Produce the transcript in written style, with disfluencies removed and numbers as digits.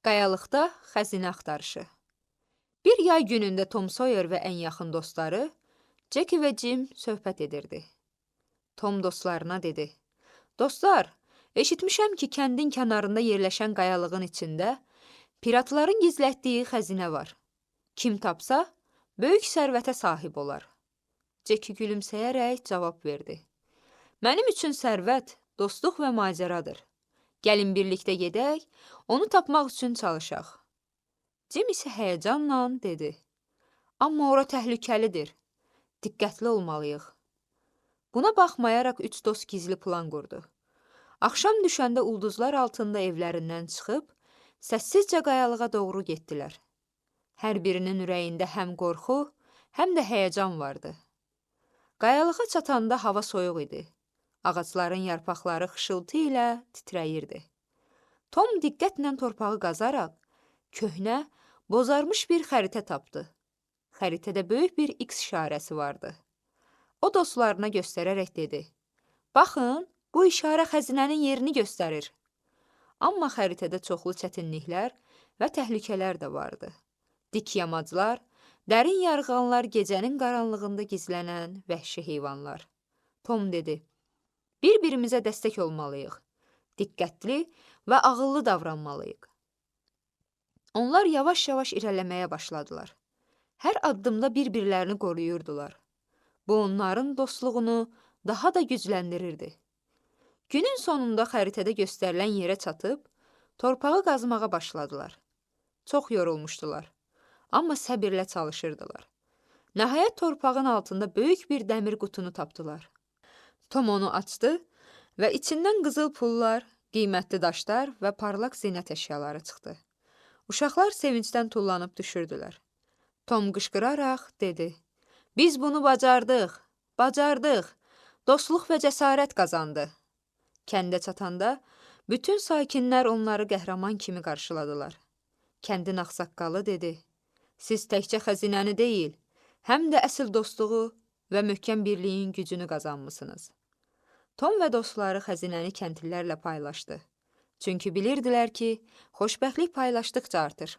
Qayalıqda xəzinə axtarışı. Bir yay günündə Tom Sawyer və ən yaxın dostları Ceki və Jim söhbət edirdi. Tom dostlarına dedi: "Dostlar, eşitmişəm ki, kəndin kənarında yerləşən qayalığın içində piratların gizlətdiyi xəzinə var. Kim tapsa, böyük sərvətə sahib olar." Ceki gülümsəyərək cavab verdi: "Mənim üçün sərvət dostluq və macəradır. Gəlin birlikdə gedək, onu tapmaq üçün çalışaq." Jim isə həyəcanla dedi: "Amma ora təhlükəlidir. Diqqətli olmalıyıq." Buna baxmayaraq üç dost gizli plan qurdu. Axşam düşəndə ulduzlar altında evlərindən çıxıb, səssizcə qayalığa doğru getdilər. Hər birinin ürəyində həm qorxu, həm də həyəcan vardı. Qayalığa çatanda hava soyuq idi. Ağacların yarpaqları xışıltı ilə titrəyirdi. Tom diqqətlə torpağı qazaraq köhnə, bozarmış bir xəritə tapdı. Xəritədə böyük bir X işarəsi vardı. O dostlarına göstərərək dedi: "Baxın, bu işarə xəzinənin yerini göstərir." Amma xəritədə çoxlu çətinliklər və təhlükələr də vardı. Dik yamaclar, dərin yarğanlar, gecənin qaranlığında gizlənən vəhşi heyvanlar. Tom dedi: "Bir-birimizə dəstək olmalıyıq. Diqqətli və ağıllı davranmalıyıq." Onlar yavaş-yavaş irəliləməyə başladılar. Hər addımda bir-birlərini qoruyurdular. Bu onların dostluğunu daha da gücləndirirdi. Günün sonunda xəritədə göstərilən yerə çatıb, torpağı qazmağa başladılar. Çox yorulmuşdular, amma səbirlə çalışırdılar. Nəhayət torpağın altında böyük bir dəmir qutunu tapdılar. Tom onu açdı və içindən qızıl pullar, qiymətli daşlar və parlaq zinət əşyaları çıxdı. Uşaqlar sevincdən tullanıb düşürdülər. Tom qışqıraraq dedi: "Biz bunu bacardıq, bacardıq. Dostluq və cəsarət qazandı." Kəndə çatanda bütün sakinlər onları qəhrəman kimi qarşıladılar. Kəndin ağsaqqalı dedi: "Siz təkcə xəzinəni deyil, həm də əsl dostluğu və möhkəm birliyin gücünü qazanmısınız." Tom və dostları xəzinəni kəndlilərlə paylaşdı. Çünki bilirdilər ki, xoşbəxtlik paylaşdıqca artır.